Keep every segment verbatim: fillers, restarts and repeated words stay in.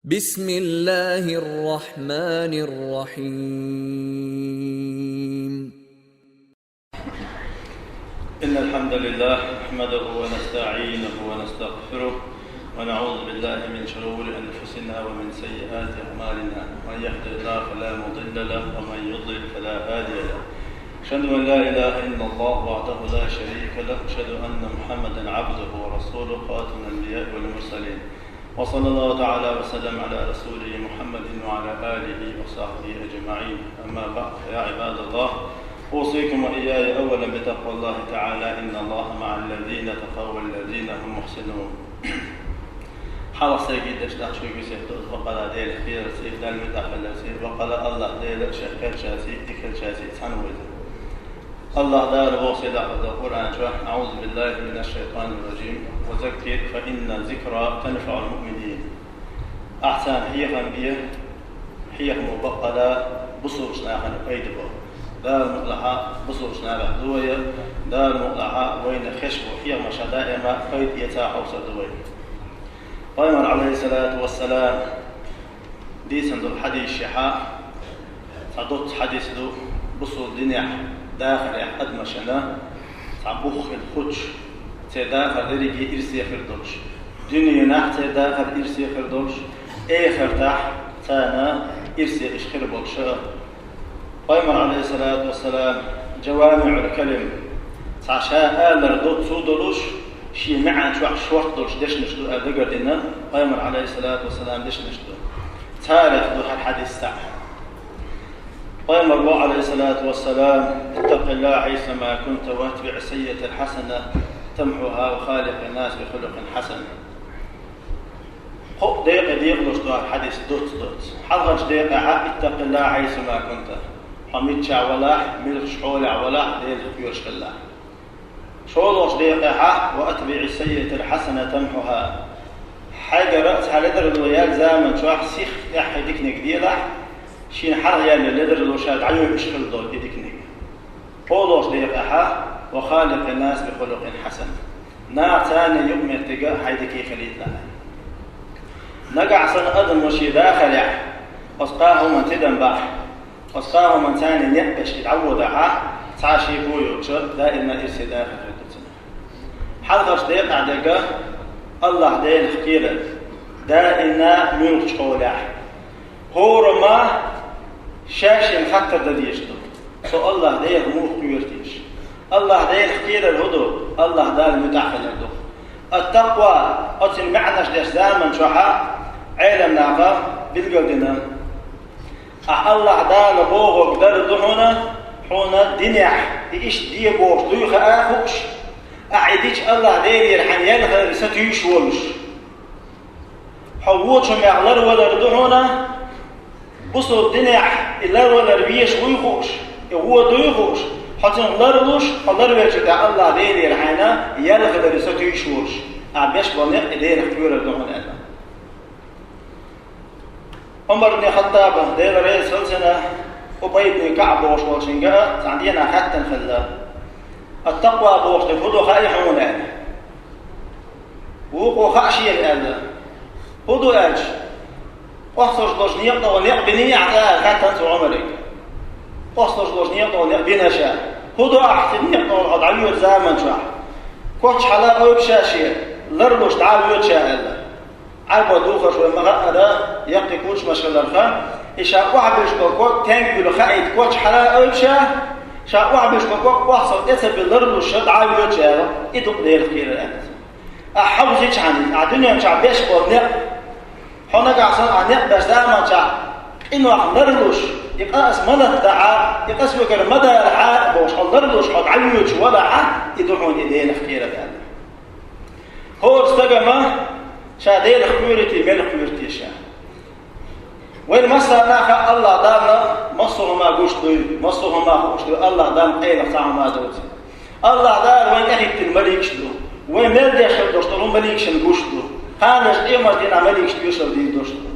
بسم الله الرحمن الرحيم. إن الحمد لله نحمده ونستعينه ونستغفره، ونعوذ بالله من شرور أنفسنا ومن سيئات أعمالنا. من يهد الله فلا مضل له، ومن يضلل فلا هادي له. أشهد أن لا إله إلا الله وحده لا شريك له، أشهد أن محمدا عبده ورسوله، خاتم الأنبياء والمرسلين. وصلى الله تعالى وسلم على رسوله محمد وعلى آله وصحبه أجمعين. أما بعد، فيا عباد الله، أوصيكم وإياي أولا بتقوى الله تعالى، إن الله مع الذين اتقوا والذين هم محسنون. Хьалха сайга деш дахчуги сехта уз бакъала Дела хирарци, Дала митахаларци, бакъала Аллах Дела шехкачаси, дикачаси цан вайза. Аллах Дала вохсе даха да Къуръан чу: أعوذ بالله من الشيطان الرجيم. وذكر فإن الذكرى تنفع المؤمنين. Ахцан хьехам бе, хьехам бакъала бусулш нахана пайда бо. Дала мукълахьа бусулш нахана дуя, Дала мукълахьа вайна хеш бо хьехамаша даима пайда эца хьовсар дуя. Пайхамар, алейхиссалату вассалам, дийсан долу хьадис шиха, цхьа доцца хьадис ду, бусул динехь дахарехь адамашна цхьа бух хила хуч, церан дахар дерриге ирсе хир долуш, дуьненахь церан дахар ирсе хир долуш, эхартахь царна ирсе иш хир болуш. Пайхамар, алейхиссалату вассалам, джавамиъул калим, цхьа ша алар доццу долуш, шен маьӀна чохь шорта долуш дешнаш ду аьлла дагардина, Пайхамар, алейхиссалату вассалам, дешнаш ду. Царах ду хӀара хьадис цхьаъ. Пайхамар бо, алейхиссалату вассалам: اتق الله حيثما كنت وأتبع السيئة الحسنة تمحها وخالق الناس بخلق حسن. Кхо декъе декъалуш ду хӀара хьадис доцца-доцца. Хьалхарчу декъехь: اتق الله حيثما كنت. Хьо миччахь валахь, муьлхачу хьолехь валахь, Делах кхоьруш хилалахь. ШолгӀачу декъехь: وأتبع السيئة الحسنة تمحها. Хьайгара а цхьа ледарло яьлла заман чохь сихха тӀаьхье диканиг делахь, шена хьалха яьлла ледарло ша дӀайойуш хила долу и диканиг. КхоалгӀачу декъехь: وخالق الناس بخلق حسن. Нахаца юкъаметтиг хьайн дика хилийталахь. Нагахь санна адам ву шен дахарехь, оцу кхаа хӀуманна тидам бахь, оцу кхаа хӀуманна царна некъ беш и дӀаводахь, цхьа шеко йоцуш, даима ирсе дахар хир ду цунах. Хьалхарчу декъехь дерг Аллах Делах кхерар, даима муьлххачу хьолехь. ХӀораммо ша-шена хаттар дан дезаш ду: со Аллах Делах муха кхоьру теша? Аллах Делах кхерар хӀун ду? Аллах Далла муьтӀахь хилар ду. Ат-такъва, оцун маьӀнаш деш заман чохь Ӏеламнаха билгалдина: ахь Аллах Дала бохург дар ду хьуна, хьуна динехь и иштта де бохуш дуй хаа хууш, ахь и дича Аллах Делера хьайн ял хилар сатуьйсуш волуш. Хьо вочу хӀумех ларвалар ду хьуна, бусул динехь и ларвалар везаш вуй хууш, и вон дуй хууш, хьо цунах ларлуш, хьо ларвелча тӀехь Аллах Делера хьайна ял хилар сатуьйсуш волуш, ахь беш болу некъ и Делах кхоьрар ду хьуна аьлла. Ӏумар ибн Хаттаба, Дела реза хила цунна, Убай ибн КаӀб бохуш волчуьнга цхьана дийнахь хаьттина хилла: «Ат-такъва бохуш дерг хӀун ду хаьий хьуна?» аьлла. Вукхо хаьа шена аьлла. «ХӀун ду?» аьлча, «Къоьстуш долчу некъа тӀе некъ биний ахь цара?» аьлла хаьттина цо Ӏумаре. «Къоьстуш долчу некъа тӀе некъ бина ша». «ХӀун до ахь цу некъа тӀе хьо дӀавоьду заман чохь?» «Коч хьала ойбу ша шен, ларлуш дӀа а воьду ша», аьлла. Ӏарбой духарш вай ма-хаъара, яккхий кучамаш хиларх, и ша охьабуьлуш болу ког тенга буьлу хаийта коч хьала а ойбу ша, ша охьабуьлуш болу ког охьасов тӀе ца буьлу ларлуш дӀа а воьду ша, и ду-кх Делах кхерар аьлла. Ахь хьовзичхьана, ахь дуьнен чохь беш болу некъ, хьо нагахь санна ахь некъ беш заман чохь, къинойх ларлуш, и къа аса ма латадахь, и къа соьгара ма далахь бохуш, хьо ларлуш, хьо дӀавоьдуш валахь, и ду хьуна и Делах кхерар аьлла. ХӀора стага ма ша Делах кхоьрий те, мелах кхоьру те ша. Вайн массарна а хаьа, Аллах Далла массо а хӀума гуш дуй, массо а хӀума хууш дуй, Аллах Далла къайлаха цхьа хӀума доций. Аллах Дала вайн тӀехӀиттина маликаш ду, вай мел деш хила долуш долу маликашна гуш ду, кхана дерш къемат дийнахь маликаш тоьшалла дийр долуш ду.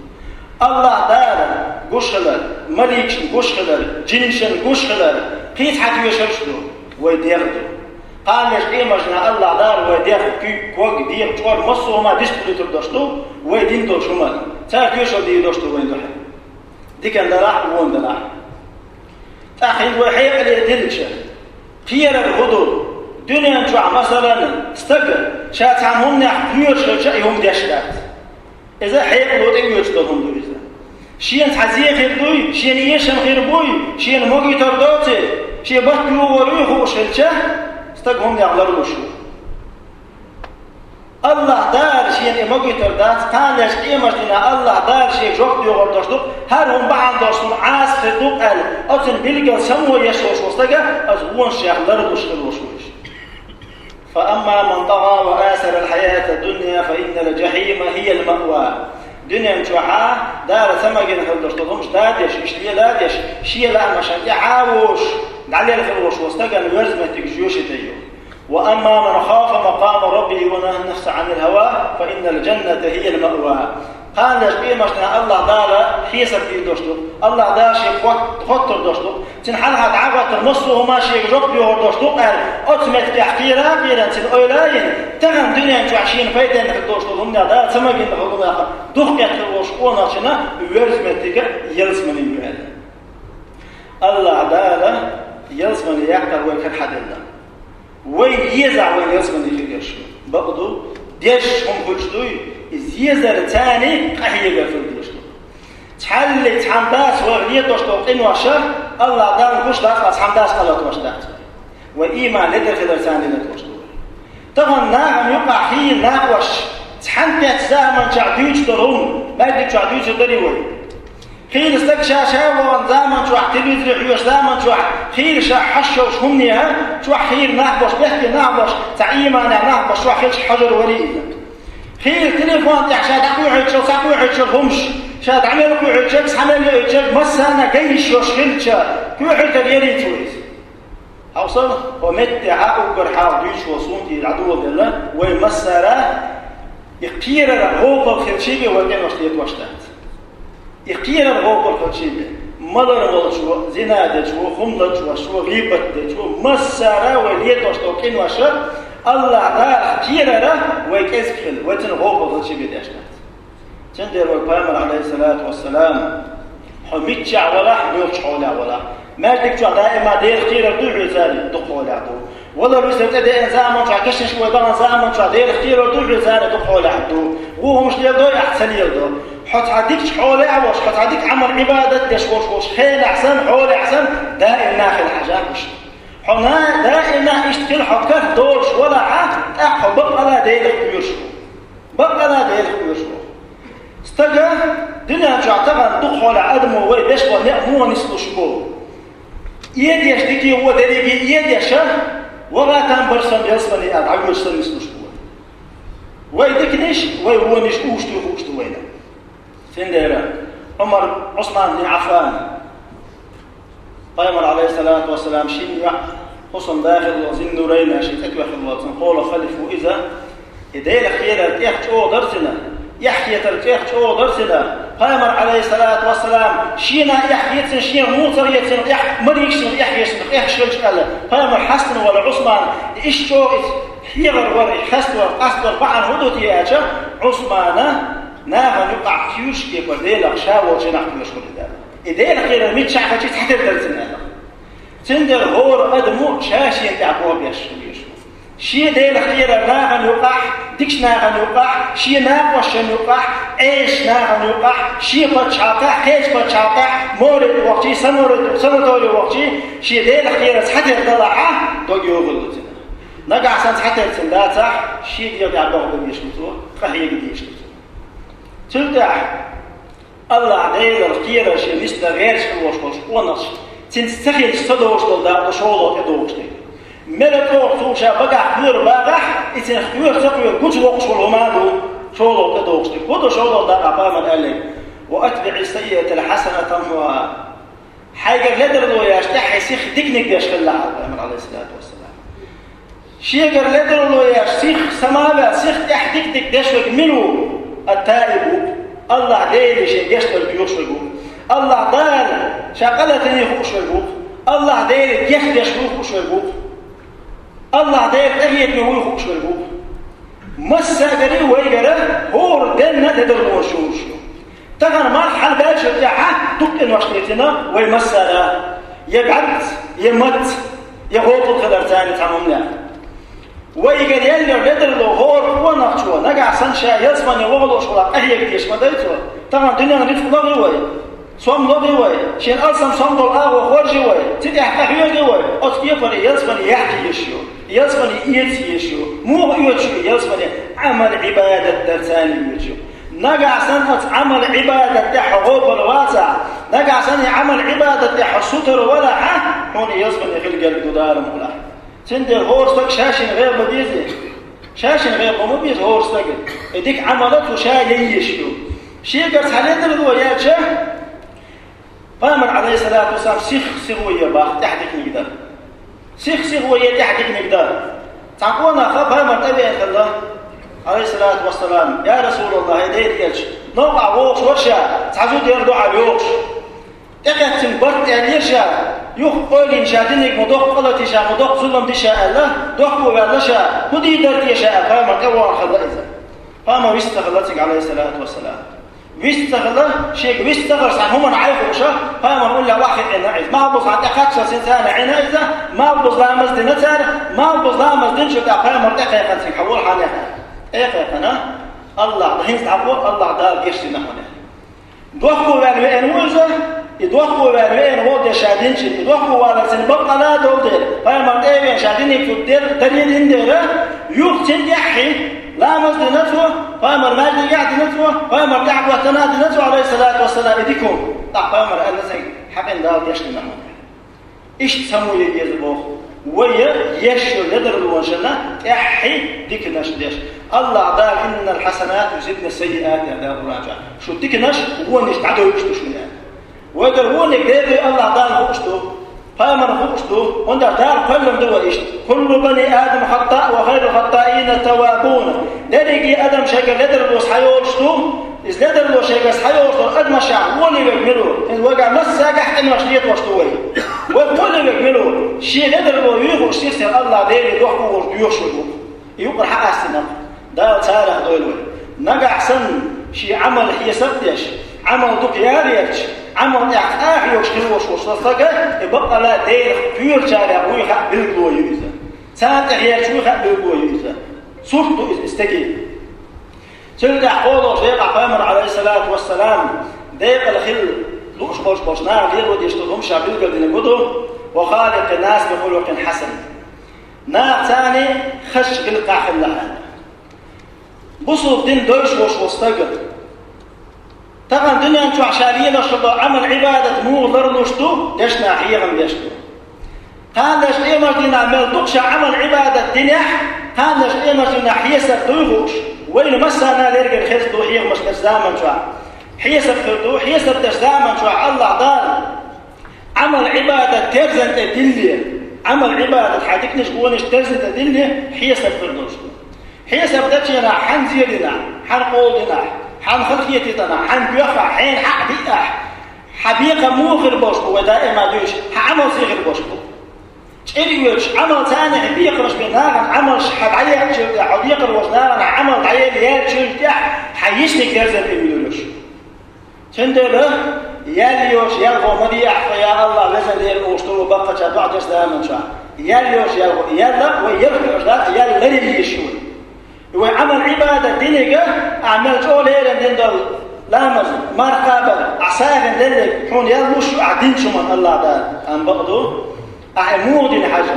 Аллах Дала гуш хилар, маликашна гуш хилар, жинашна гуш хилар, кхин цхьа тоьшаллаш ду, вай дегӀ ду. Кхана дерш къемат дийнахь Аллах Дала вай дегӀ, куьг, ког, дегӀ, чкъор, массо а хӀума дистхуьлуьйтур долуш ду, вай дина долчу хӀуманна. Цара тоьшалла дийр долуш ду вайн дуьхьа. Диканна далахь, вонна далахь. ТӀаккха хӀинца вай хьекъале диллича, кхерар хӀун ду? Дуьнен чохь, масалан, стага ша цхьана хӀуманех кхоьруш хилча, и хӀума деш дац. Иза хьекъало тӀеоьцуш долу хӀума ду иза. Шена цхьа зе хир дуй, шена эшам хир буй, шена могуьйтур доций, шен барт йогӀур юй хууш хилча, стаг хӀуманех ларлуш ву. АллахӀ Дала шена и могуьйтур дац, кхана дерш къематдийнахь АллахӀ Дала шега жоп доьхур долуш ду, хӀара хӀума бахьана долуш суна Ӏазап хир ду аьлла, оцунна билггал само еш волуш волу стага, аса вонашех ларлуш хир волуш ву иза. فأما من طغى وآثر الحياة الدنيا فإن الجحيم هي المأوى. Дуьнен чохь а Дала ца магийна хир долуш долу хӀумаш дадеш, иштта лела а деш, шен лаамашна тӀаьхьа а вогӀуш, дӀалела хир волуш волу стагана верза меттиг жоьжахати ю. وأما من خاف مقام ربه ونهى النفس عن الهوى فإن الجنة هي المأوى. Кхана дерш къематдийнахь АллахӀ Дала хьесап дийр долуш ду, АллахӀ Дала шега хот-, хоттур долуш ду, цуьнан хьалха дӀа а хӀоттур массо а хӀуманаш шега жоп доьхур долуш ду аьлла, оцу меттигехь кхера а кхерина цуьнан ойла а йина, тахана дуьнен чохь шена пайденна хир долуш долу хӀуманех, Дала ца магийна хир долу хӀуманех дукха кхетта хир волуш къонахчунна верза меттиг ялсамани ю аьлла. АллахӀ Дала ялсамани яккхар вай карахь а делла. Вай езахь вай ялсамани хир ю. Бакъду, дерш хӀума хуьлуш дуй, иза езар царний къахьегар хир долуш ду. Цхьаллиг цхьана дас вайх летош долу къинош а, АллахӀ Далла гуш дац, цхьана дас къа латош дац. Вай ийман ледара хилар царний латош ду вай. Тахана нахана юкъахь хийла накъош цхьаьнакхетта заманчохь дуьйцуш долу хӀума, маьждиг чохь дуьйцур дарий вай? Хийла стаг ша-ша вахана заман чохь, телевизоре хьоьжуш заман чохь, хийла ша хьаш йолуш хӀумане а, чохь хийла нах болуш, бехке нах болуш, цхьа ийманехь нах болуш, чохь хилча хьожур варий иза? Хийла телефон тӀехь ша дӀакхоьхьуьйтуш йолу, схьакхоьхьуьйтуш йолу хӀумаш, ша дӀа мел кхоьхьуьйтуш ерг, схьа мел йоуьйтуш ерг, массарна а гайиш йолуш хилча, кхоьхьуьйтур ярий цо иза? Хьовсал, хьо меттехь а уггар хьалха дуьйцуш волу суна тӀера дӀадоладелла, вай массара а и кхерар гӀовгӀа хилчий бен вай къинош летош дац. И кхерар гӀовгӀа хилчий бен, малар волчо, зина дечо, хӀума лачкъошо, гӀийбат дечо, массара а вай летош долу къинош а, АллахӀ Дала кхерар а вай кӀезиг хила, вай цуьнан гӀовгӀа хилчий бен деш дац. Цундела вай Пайхамар, Ӏалайхиссалату вассалам, хьо миччахь валахь, муьлххачу хьолехь валахь, маьждиг чохь даима Делах кхерар дуй хьоьца аьлла, дукха хьолехь ду. Валар висар тӀедеана заман чохь кешнашка вай бахана заман чохь Делах кхерар дуй хьоьца аьлла, дукха хьолехь ду. Вон хӀумаш леладой ахь, ца леладо. Хьо цхьа дикачу хьолехь а волуш, хьо цхьа дика Ӏамал, Ӏибадат деш волуш волчу хенахь санна, хьолехь санна, даимна хила хьажа хӀуш. Хьо на-, даимна иштта хила хьо карах долуш валахь а, тӀаккха хьо баккъала Делах кхоьруш ву. Баккъала Делах кхоьруш ву. Стага дуьнен чохь тахана дукха хьолехь адамо вай беш болу некъ муха нислуш бу? Эдеш дикий вон дерриге эдеш а, ваха там бар сан ялсамани а дӀавоьдуш сан нислуш бу вай. Вай диканиш, вай вониш уьш дуй хууш ду вайна. Цундела Ӏумар, Ӏусман бин Ӏаффан, Пайхамар, Ӏалайхиссалату вассалам, шина йоӀ хӀусамда хилла волу Зиннурайна шен цӀе тоьхна хилла волу цуьнан кхоалгӀа халифа ву иза. И Делах кхерар тӀех чӀогӀа дара цуьнан, эхь хетар тӀех чӀогӀа дара цуьнан. Пайхамар, Ӏалайхиссалату вассалам, шена эхь хетарна, шена муха ца хетарна, эхь, марийшна эхь хетарна, эхь шелча аьлла. Пайхамар хьастина вала Ӏусман, и иштта чӀогӀа иза хьехар вара, и хеставар, къаставар бахьана хӀун ду те аьлча, Ӏусмана нахана юкъахь кхоьруш кепара Делах ша волчу нах кхоьруш хуьлу аьлла. И Делах кхерар миччахь хилча цхьатерра дара цуьнан аьлла. Цундела хӀора адамо ша шена тӀехь боху беш хила везаш ву. Шен Делах кхерар нахана юкъахь, дикачу нахана юкъахь, шен накъосташна юкъахь, Ӏесачу нахана юкъахь, шен пачхьалкхехь, кхечу пачхьалкхехь, море тӀе вахчий, санаторе, санаторе вахчий, шен Делах кхерар цхьатерра далахь а, дог йогӀур ду цуьнан. Нагахь санна цхьатерра цуьнан дацахь, шен Делах тӀехь боху бан деш ву цо, къахьега дезаш ду цо. Цуьнан тӀехь АллахӀ Делах кхерар шен нисдан гӀерташ хила волуш волчу къонахчо, цуьнца ца хилча ца довш долу дакъа ду шолгӀа тӀедогӀуш дерг. Мел а чӀогӀа цо ша багахь кхоьру багахь, и цуьнах кхоьру ца кхоьру гучу воккхуш волу хӀума а ду шолгӀа тӀедогӀуш дерг. ХӀун ду шолгӀа дакъа? Пайхамар аьлларг: «وأتبع السيئة الحسنة تمحها». Хьайгара ледарло еш тӀехь хьайн сих диканиг деш хилла хьан, Пайхамар, Ӏалайхиссалату вассалам. Шегара ледарло еш сих самаваьлла, сих тӀехь диканиг деш верг мила ву? Ат-таиб ву. АллахӀ Деле шен гечдар доьхуш верг ву. АллахӀ Дала ша къа латийна хууш верг ву. АллахӀ Деле гечдеш вуй хууш верг ву. АллахӀ Деле къахетаме вуй хууш верг ву. Массаьгара вайгара хӀора денна ледарлонаш йолуш ю. Тахан марха хьалбаьлчул тӀаьхьа дукха къинош дийцина вай массара: е бӀаьрц, е мац, е гӀопал хилар царна цхьа хӀуманех. Вай гӀереллера ледарло хӀора къонахчо, нагахь санна ша ялсамане вахалуш вала къахьега дезаш ма дай цо. Тахан дуьненан рицкъ лохий вай, сом лохий вай, шен алсам сом долу агӀо хоржий вай, цу тӀехь къахьоьгий вай, оцу кепара ялсамане яхьа езаш ю, ялсамане эца езаш ю. Муха оьцуш ю ялсамане? Ӏамал-Ӏибадат дарца оьцуш ю. Нагахь санна оцу Ӏамал-Ӏибадат тӀехь хьо гӀопал вацахь, нагахь санна и Ӏамал-Ӏибадат тӀехь хьо сутара валахь, хьуна ялсамане хила герга ду Дала мукъалахь. Цундела хӀора стаг ша-шена гӀайгӀа ма дезий, ша-шена гӀайгӀа ма беза хӀора стага. И дика Ӏамал цо ша ян езаш ю. Шегара цхьа ледарло яьлча, Пайхамар, Ӏалайхиссалату вассалам, сих-сихо е бах тӀаьхьа диканиг дар. Сих-сихо е тӀаьхьа диканиг дар. Цхьана къонаха Пайхамар тӀевеана хилла, Ӏалайхиссалату вассалам: «Я РасулаллахӀ, я Делан элча, новкъахь вогӀуш вара ша, цхьа зуда яр ду хьан йогӀуш. ТӀекхаьчча барт аьллера ша, юха къойлина ша диниг ма доккха къа латий ша, ма доккха зулам дий ша аьлла, дохко ваьлла ша, хӀун дийр дара те ша?» аьлла, Пайхамар тӀевеана хилла иза. Пайхамар вист ца хилла цига, Ӏалайхиссалату вассалам. Вист ца хилла, шега вист ца хилча, цхьа хӀуманна Ӏай хууш, Пайхамар уллехь ваххиъ Ӏийна иза. Малхбузахь тӀекхаччалц царна Ӏийна иза, малхбуза ламаз дина цара, малхбуза ламаз динчул тӀаьхьа Пайхамар тӀекхайкхина цига: «Хьан волахь хьанехь?» ТӀекхайкхина: «АллахӀ, хӀинца дӀагӀо, АллахӀ Дала гечдина хьуна». Дохко ваьлла веана ву иза, и дохко ваьлла веана волу дела ша динчу, и дохко валар цуьнан бакъ а долу дела, Пайхамар тӀевеана ша диниг цу дер-, даре дина дела, юха цуьнан тӀаьххье ламаз дина цо, Пайхамар маьждигехь дина цо, Пайхамар тӀаьхьа хӀоьттина дина цо, Ӏалайхиссалату вассалам, и дика хӀума. ТӀаккха Пайхамар аьлла цуьнга: «Хьан къин Дала гечдина хьуна». Иштта самуе деза боху. Вай еш йолу ледарлонашна тӀаьххье диканаш деш. АллахӀ Дала: «Иннал хьасанати юзхибна саййиати», аьлла Къуръан чохь. Шу диканаш вонаш дӀадойуш ду шуна аьлла. Вайгара вониг декъий АллахӀ Дала хууш ду, Пайхамар хууш ду, хӀунда Дала кхоьллина ду вай иштта: «Куллу бани Адама хаттаъ ва хайрул хаттаина таввабун». Дерриге адам шайгара ледарло схьайолуш ду, иза ледарло шайгара схьайолуш долу адамашах гӀоле верг мила ву? Иза вайгахь массагахь къинош летош ду вай. Вай гӀоле верг мила ву? Шен ледарло юьйхуш сирсера АллахӀ Деле дохко волуш доьхуш верг ву. И юкъара хьан астинарг? Дала царах дойла вай. Нагахь санна шен Ӏамал хьесап деш, Ӏамал дукха яр яьлча, Ӏамал тӀехь къахьоьгуш хир волуш волу со стага, и бакъала Делах кхоьручарех вуй хаьа билгало ю иза. Царна тӀехь яьлча вуй хаьа билгало ю иза. Сурт ду иза, и стеган. Цуьнан тӀехь кхоалгӀачу декъахь Пайхамар, Ӏалайхиссалату вассалам, декъала хила лууш болуш болчу наха лело дезаш долу хӀума ша билгалдинарг хӀун ду: «Ва халикъин наса би хулукъин хьасан». Нахаца хазачу гӀиллакхехь хилалахь аьлла. Бусалба дин дойуш волуш волу стага тахана дуьнен чохь ша лелош долу Ӏамал-Ӏибадат муха ларлуш ду, дешнаш хьехам беш ду. Кхана дерш къемаш дийнахь мел дукха ша Ӏамал-Ӏибадат динехь, кхана дерш къемаш дийнахь хьесап дуй хууш, вайна массарна лергара хезна ду хьехамаш дерш заман чохь. Хьесап хир ду, хьесап дерш заман чохь АллахӀ Дала Ӏамал-Ӏибадат терзан тӀе дилле, Ӏамал-Ӏибадат хьан диканаш гонаш терзан тӀе дилле, хьесап хир долуш ду. Хьесап дечу хенахь хьан зеделахь, хьан къола динахь, хьан хала хетийтанахь, хьан боьхахь, хьайна хьакъ биъахь, хьан бекхам муха хир болуш бу вай даима дуьйцуш, хьан Ӏамал сий хир болуш бу. ЧӀир а йоьдуш, Ӏамал царнехь бекхамаш бен нахана Ӏамалш хьан дӀаеъчул тӀаьхьа, хьо декхар волчу нахана Ӏамал дӀаелла яьллачул тӀаьхьа, хьан йистиг терзан тӀе вуьйлур ю. Цундела ял йоцуш ялхо ма дехьа, я АллахӀ, везан Дела, олуш ду баккхача доӀа деш заман чохь. Ял йоцуш ялхо, ял вай ялх йоцуш дац, ял ларъян езаш ю вай. И вай Ӏамал-Ӏибадат диниг, ахь мел чӀогӀа леррина дина долу ламаз, марха кхабар, ахь сагӀина лелларг хьуна ял луш ю ахь динчу хӀуманна АллахӀ Дала. Амма бакъ ду, ахь и муха дина хьажа.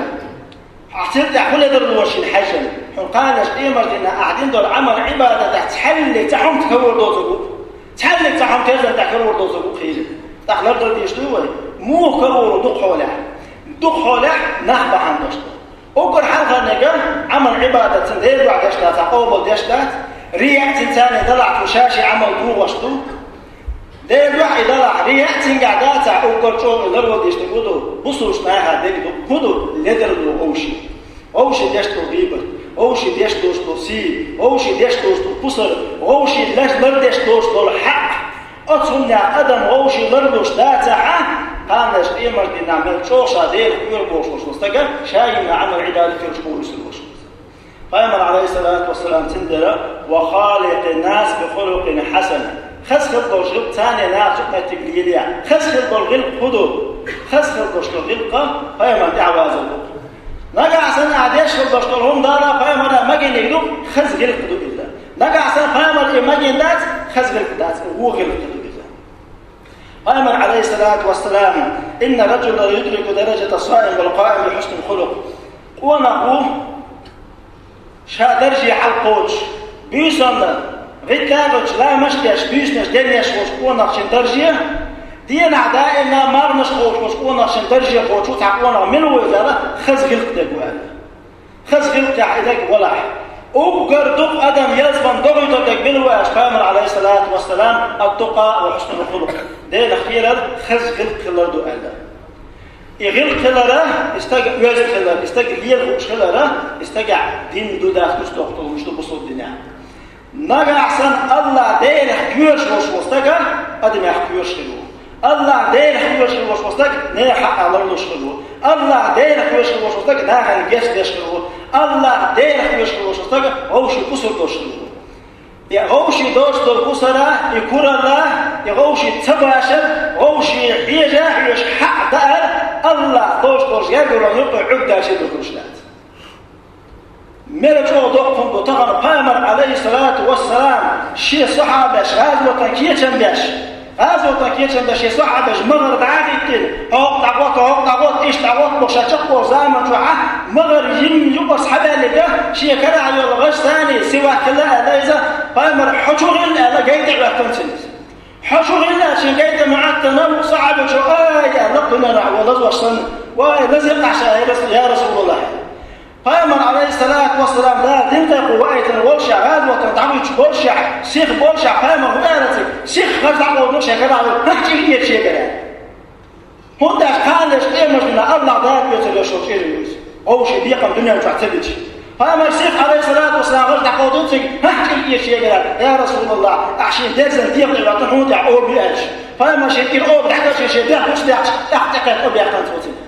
Ахь цуьнан тӀехь хӀун ледарло шина хьаьжжина? Хьуна кхана дерш къемаш дийнахь ахь дина долу Ӏамал-Ӏибадатехь цхьаьллиг цхьа хӀума карор доцург ву. Цхьаьллиг цхьа хӀума терзан тӀехь карор доцург ву хийла. ТӀаккха лардала дезаш дуй вай? Муха карор ву дукха хьолехь? Дукха хьолехь нах бахьана долуш ду. Уггар хьалхарниг Ӏамал-Ӏибадат цуьнан Делан дуьхьа деш дац, къобал деш дац, рияъ цуьнан царна далахь цо ша-шен Ӏамал дохош ду. Делан дуьхьа и далахь, рияъ цуьнгахь дацахь, уггар чӀогӀа и ларвала дезаш дерг хӀун ду? Бусулбачу нахах дерг ду, хӀун ду? Ледарло вовшийн. Вовшийн деш долу гӀийбат, вовшийн деш долуш долу сий, вовшийн деш долуш долу пусар, вовшийн лар-, лардеш долуш долу хьакъ. Оцу хӀуманех адам вовшийн ларлуш дацахь, кхана дерш къемаш дийнахь мел чӀогӀа ша Делах кхоьру бохуш волуш волу стага ша йина Ӏамал-Ӏибадат йолуш бу вуьсур волуш. Пайхамар, Ӏалайхиссалату вассалам, цундела: «Ва халикъин наса би хулукъин хьасан». Хаза хила долча гӀиллакхаца наха цу моттиг лелае. Хаза хила дола гӀиллакх фу ду? Хаза хила долаш дола гӀиллакх пайхамар тӀехьа вазар ду. Нагахь санна ахь деш хила долаш дола хӀума Дала, пайхамара магийнарг ду, хаза гӀиллакх ду иза. Нагахь санна пайхамара и магийна дац, хаза гӀиллакх дац, во гӀиллакх ду иза. Пайхамар, Ӏалайхи ссалату вассалам: «إن الرجل ليدرك درجة الصائم والقائم بحسن الخلق». Къонах ву, ша дарже хьалкхочуш, буьйсанна, гӀиттӀа а гӀитташ, ламазаш деш, буьйсанаш денъеш волча къонахчун дарже, денахь даим марханаш кхочуш волча къонахчун дарже кхочуш цхьа къонах мила ву аьлча, хаза гӀиллакх дерг ву аьлла. Хаза гӀиллакх тӀехь и дерг валахь. Уггар дукха адам ялсмален дохуьйтур дерг мила ву аьлча, пайхамар, Ӏалайхи ссалату вассалам: «التقى وحسن الخلق». Делах кхерар, хаза гӀиллакх хилар ду аьлла. И гӀиллакх хилар, и стаг оьзда хилар, и стаг лела хууш хилар, и стагехь дин ду, дац, гуш дохкалуш ду бусалба динехь. Нагахь санна АллахӀ Делах кхоьруш волуш волу стаг адамех кхоьруш хир ву. АллахӀ Делах кхоьруш хир волуш волу стаг нехан хьакъ ларлуш хир ву. АллахӀ Делах кхоьруш хир волуш волу стаг нахана гечдеш хир ву. АллахӀ Делах кхоьруш хир волуш волу стаг вовшийн кусар долуш хир ву. И вовшийн доцуш долу кусара, и куралла, и вовшийн ца башар, вовшийн хьежа а хьоьжуш хьакъ даар, АллахӀ долуш долчу гергарлонна юккъе Ӏуьрг дашийта духуш дац. Мел чӀогӀа доккха хӀума ду тахана, пайхамар, Ӏалайхи ссалату вассалам, шен сахьабаш гӀазотан кечам беш, гӀазотан кечам беш шен сахьабаш магӀар дӀа а хӀиттина, хӀокху дӀагӀотта, хӀокху дӀагӀотта, иштта дӀагӀотта бохуш ша чекхволу заман чохь а, магӀар йина юкъара схьабаьлларг, шен карахь йолу гӀаш санна сивак хилла аьлла иза, пайхамар, хьо чу гӀилла аьлла, гайта а хӀоьттина цуьнан иза. Хьо чу гӀилла аьлла, шен гайта ма Ӏоьттина, сахьабаша ай аьлла, дуьненахь вон лазош санна, вай, лазийта ахь ша, я Рас-, я РасулаллахӀ. Пайхамар, Ӏалайхи ссалату вассалам, Дала дин кхайкхо ваийтина волушехь, гӀазотана дӀавуьгуш болушехь, сиха болушехь, пайхамар хӀун аьлла цига? Сиха хаза дӀакъовлина шен карахь йолу, хӀахь чӀир эца шегара. ХӀунда аьлча кхана леш къематдийнахь АллахӀ Дала оьцур йолуш йолу чӀир ю иза, вовшийн бекхам дуьнен чохь ца дича. Пайхамар сиха, Ӏалайхи ссалату вассалам, хаза дӀакъовлина цига, хӀахь чӀир эца шегара, я РасулаллахӀ, ахь шен дерзан дегӀа тӀе ваьккхина хӀунда тӀехь оба ю аьлча. Пайхамар шен кӀира оба дӀахкарчийна шен дегӀ гучудехча, тӀаккха тӀекхетта оба баьккхина цо цига.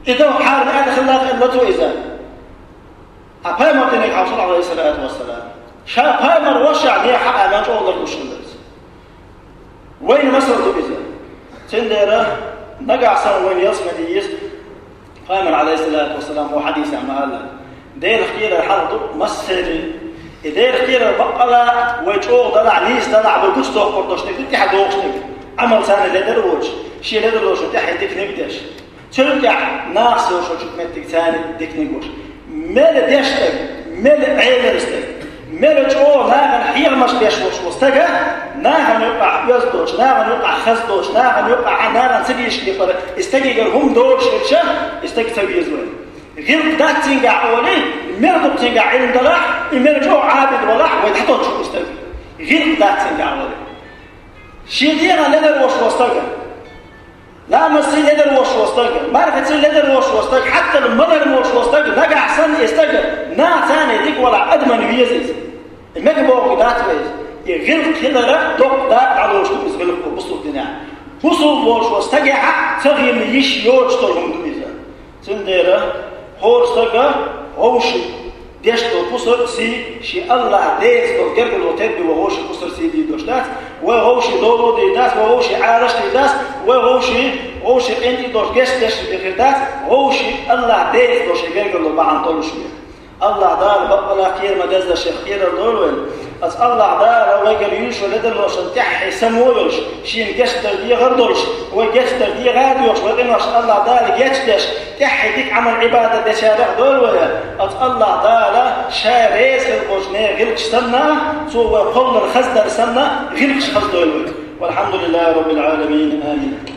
И дан хьарам аьлла хилла а хилла цо иза. Ткъа пайхамар диниг хьовсура, Ӏалайхи ссалату вассалам. Ша пайхамар волушехь, нехан хьакъ мел чӀогӀа ларлуш хилла иза. Вайна масал ду иза. Цундела нагахь санна вайна ялсамани еза, пайхамар, Ӏалайхи ссалату вассалам, ву хьадисехь ма-аллара: Делах кхерар хьалха ду массеран. И Делах кхерар баккъала вай чӀогӀа далахь, нийса далахь, вай гучудоккхур долуш дерг ду, тӀаьхьа догӀуш дерг. Ӏамал санна ледар а воцуш, шен ледар долчун тӀаьхье диканиг а деш. Цуьнан тӀехь нах сов шо чу меттиг царна диканиг вуш. Мел деш стаг, мел Ӏелар стаг, мел чӀогӀа нахана хьехамаш беш волуш волу стага, нахана юкъахь оьзда долуш, нахана юкъахь хаза долуш, нахана юкъахь нахана ца дийшина тӀехула, и стагигара хӀума долуш хилча, и стаг ца веза вай. ГӀиллакх дац цуьнгахь олий, мел дукха цуьнгахь Ӏилма далахь, и мел чӀогӀа Ӏабид валахь, вай дӀатоттуш ву и стаг. ГӀиллакх дац цуьнгахь олий. Шен дегӀан ледар волуш волу стага. Ламаз сий ледар волуш волу стаг, марха сий ледар волуш волу стаг, хьаттал малар волуш волу стаг, нагахь санна и стаг, нах царна дика валахь, адаман веза иза. И мега бохург дац вай иза. И гӀиллакх хилара доккха дакъа дӀалоцуш ду иза гӀиллакх бусалба динехь. Бусалба волуш волу стагехь а ца хилла йиш йоцуш долу хӀума ду иза. Цундела хӀора стага вовшийн деш долу кусар, сий, шен АллахӀ Делаца долу гергарло терго вай вовшийн кусар, сий дийр долуш дац, вай вовшийн доро дийр дац, вай вовшийн Ӏалаш дийр дац, вай вовшийн, вовшийн къинтӀера долуш гечдеш дийр дац, вовшийн АллахӀ Делаца долу шен гергарло бахьана долуш ву. АллахӀ Дала баккъалла кхераме деза шех кхерар дойла вайна. Аса АллахӀ Дала вайгара юьйцуш ледарлошна тӀаьххье само йолуш, шена гечдар дехар долуш, вай гечдар дегӀа а доьхуш, вай къиношна АллахӀ Дала гечдеш, тӀаьххье дика Ӏамал-Ӏибадат дечарех дойла вай. Аса АллахӀ Дала Ша реза хила болчу нехан гӀиллакхаш санна, Цо вай кхоллар хаздар санна, гӀиллакхаш хаза дойла вай. والحمد لله رب العالمين. آمين.